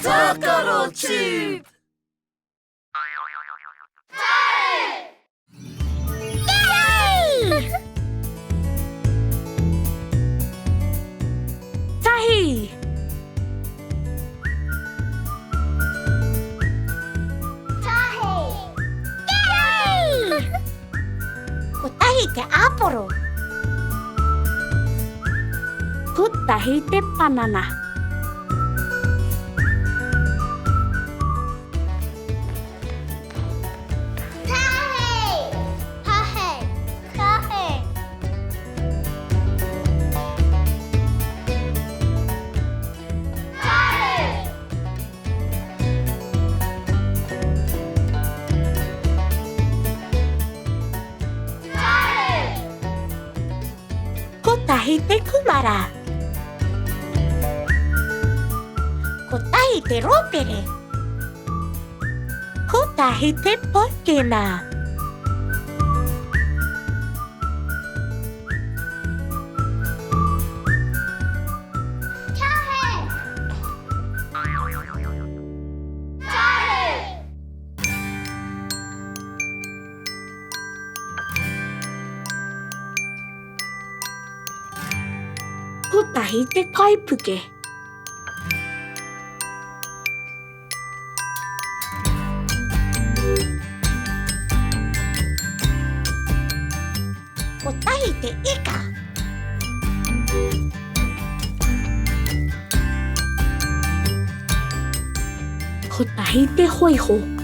Tākaro Tube! Tahi! Tahi! Yay! Kotahi te āporo. Kotahi te panana. Tahi! Tahi! Tahi! Tahi! Kotahi te kumara. Kotahi te rōpere. Kotahi te pōkena. Kotahi te kaipuke. Kotahi te ika. Kotahi te hoiho.